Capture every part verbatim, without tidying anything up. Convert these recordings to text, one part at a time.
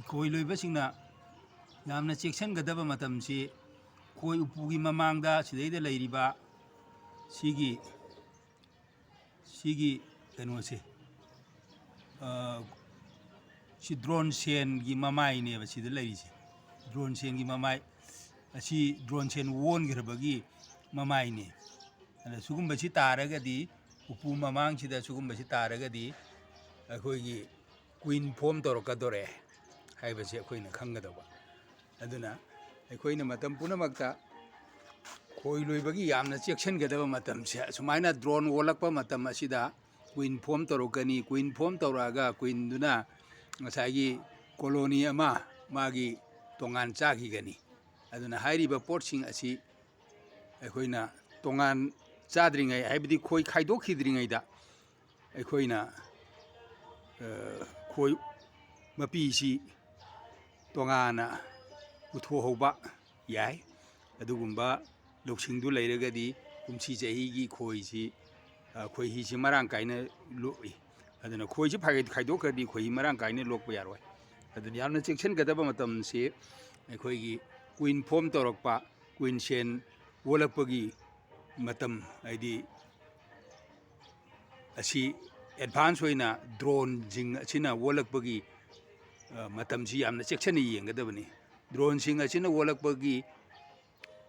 ꯈꯣꯏ ꯂꯣꯏꯕꯁꯤꯡꯅ ꯌꯥꯝꯅ ꯆꯦꯛꯁꯤꯟꯒꯗꯕ ꯃꯇꯝꯁꯤ, ꯈꯣꯏ ꯎꯄꯨꯒꯤ ꯃꯃꯥꯡꯗ ꯁꯤꯗꯩꯗ ꯂꯩꯔꯤꯕ ꯁꯤꯒꯤ, ꯁꯤꯒꯤ ꯀꯩꯅꯣꯁꯦ, ꯑ, ꯁꯤ ꯗ꯭ꯔꯣꯟ ꯁꯦꯟꯒꯤ ꯃꯃꯥꯏꯅꯦꯕ ꯁꯤꯗ ꯂꯩꯔꯤꯁꯦ꯫ ꯗ꯭ꯔꯣꯟ ꯁꯦꯟꯒꯤ ꯃꯃꯥꯏ ꯑꯁꯤ ꯗ꯭ꯔꯣꯟ ꯁꯦꯟ ꯑꯣꯟꯈ꯭ꯔꯕꯒꯤ ꯃꯃꯥꯏꯅꯦ꯫ ꯑꯗ ꯁꯤꯒꯨꯝꯕꯁꯤ ꯇꯥꯔꯒꯗꯤ, ꯎꯄꯨ ꯃꯃꯥꯡꯁꯤꯗ ꯁꯤꯒꯨꯝꯕꯁꯤ ꯇꯥꯔꯒꯗꯤ ꯑꯩꯈꯣꯏꯒꯤ ꯀ꯭ꯋꯤꯟ ꯐꯣꯝ ꯇꯧꯔꯛꯀꯗꯣꯔꯦ ꯍꯥꯏꯕꯁꯤ ꯑꯩꯈꯣꯏꯅ ꯈꯪꯒꯗꯧꯕ꯫ ꯑꯗꯨꯅ ꯑꯩꯈꯣꯏꯅ ꯃꯇꯝ ꯄꯨꯝꯅꯃꯛꯇ ꯈꯣꯏ ꯂꯣꯏꯕꯒꯤ ꯌꯥꯝꯅ ꯆꯦꯛꯁꯤꯟꯒꯗꯕ ꯃꯇꯝꯁꯦ, ꯑꯁꯨꯃꯥꯏꯅ ꯗ꯭ꯔꯣꯟ ꯑꯣꯜꯂꯛꯄ ꯃꯇꯝ ꯑꯁꯤꯗ ꯀ꯭ꯋꯤꯟ ꯐꯣꯝ ꯇꯧꯔꯛꯀꯅꯤ꯫ ꯀ꯭ꯋꯤꯟ ꯐꯣꯝ ꯇꯧꯔꯛꯑꯒ ꯀ꯭ꯋꯤꯟꯗꯨꯅ ꯉꯁꯥꯏꯒꯤ ꯀꯣꯂꯣꯅꯤ ꯑꯃ ꯃꯥꯒꯤ ꯇꯣꯉꯥꯟ ꯆꯥꯈꯤꯒꯅꯤ꯫ ꯑꯗꯨꯅ ꯍꯥꯏꯔꯤꯕ ꯄꯣꯠꯁꯤꯡ ꯑꯁꯤ ꯑꯩꯈꯣꯏꯅ ꯇꯣꯉꯥꯟ ꯆꯥꯗ꯭ꯔꯤꯉꯩ, ꯍꯥꯏꯕꯗꯤ ꯈꯣꯏ ꯈꯥꯏꯗꯣꯛꯈꯤꯗ꯭ꯔꯤꯉꯩꯗ ꯑꯩꯈꯣꯏꯅ, ꯑ, ꯈꯣꯏ ꯃꯄꯤꯁꯤ ꯇꯣꯉꯥꯟꯅ ꯄꯨꯊꯣꯛꯍꯧꯕ ꯌꯥꯏ꯫ ꯑꯗꯨꯒꯨꯝꯕ ꯂꯧꯁꯤꯡꯗꯨ ꯂꯩꯔꯒꯗꯤ ꯀꯨꯝꯁꯤ ꯆꯍꯤꯒꯤ ꯈꯣꯏꯁꯤ, ꯑ, ꯈꯣꯏꯍꯤꯁꯤ ꯃꯔꯥꯡ ꯀꯥꯏꯅ ꯂꯣꯛꯏ꯫ ꯑꯗꯨꯅ ꯈꯣꯏꯁꯤ ꯐꯥꯏ-, ꯈꯥꯏꯗꯣꯛꯈ꯭ꯔꯗꯤ ꯈꯣꯏꯍꯤ ꯃꯔꯥꯡ ꯀꯥꯏꯅ ꯂꯣꯛꯄ ꯌꯥꯔꯣꯏ꯫ ꯑꯗꯨꯅ ꯌꯥꯝꯅ ꯆꯦꯛꯁꯤꯟꯒꯗꯕ ꯃꯇꯝꯁꯤ ꯑꯩꯈꯣꯏꯒꯤ ꯀ꯭ꯋꯤꯟ ꯐꯣꯝ ꯇꯧꯔꯛꯄ, ꯀ꯭ꯋꯤꯟ ꯁꯦꯟ ꯑꯣꯜꯂꯛꯄꯒꯤ ꯃꯇꯝ, ꯍꯥꯏꯗꯤ ꯑꯁꯤ ꯑꯦꯗꯚꯥꯟꯁ ꯑꯣꯏꯅ ꯗ꯭ꯔꯣꯟꯁꯤꯡ ꯑꯁꯤꯅ ꯑꯣꯜꯂꯛꯄꯒꯤ, ꯑ, ꯃꯇꯝꯁꯤ ꯌꯥꯝꯅ ꯆꯦꯛꯁꯤꯟꯅ ꯌꯦꯡꯒꯗꯕꯅꯤ꯫ ꯗ꯭ꯔꯣꯟꯁꯤꯡ ꯑꯁꯤꯅ ꯑꯣꯜꯂꯛꯄꯒꯤ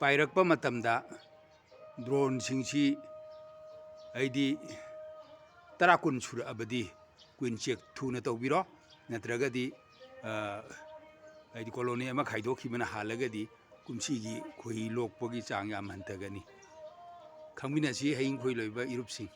ꯄꯥꯏꯔꯛꯄ ꯃꯇꯝꯗ ꯗ꯭ꯔꯣꯟꯁꯤꯡꯁꯤ ꯍꯥꯏꯗꯤ ꯇꯔꯥ ꯀꯨꯟ ꯁꯨꯔꯛꯑꯕꯗꯤ ꯀ꯭ꯋꯤꯟ ꯆꯦꯛ ꯊꯨꯅ ꯇꯧꯕꯤꯔꯣ, ꯅꯠꯇ꯭ꯔꯒꯗꯤ, ꯑ, ꯍꯥꯏꯗꯤ ꯀꯣꯂꯣꯅꯤ ꯑꯃ ꯈꯥꯏꯗꯣꯛꯈꯤꯕꯅ ꯍꯥꯜꯂꯒꯗꯤ ꯀꯨꯝꯁꯤꯒꯤ ꯈꯣꯏꯍꯤ ꯂꯣꯛꯄꯒꯤ ꯆꯥꯡ ꯌꯥꯝ ꯍꯟꯊꯒꯅꯤ꯫ ꯈꯪꯃꯤꯟꯅꯁꯤ ꯍꯌꯤꯡ ꯈꯣꯏ ꯂꯣꯏꯕ ꯏꯔꯨꯞꯁꯤꯡ꯫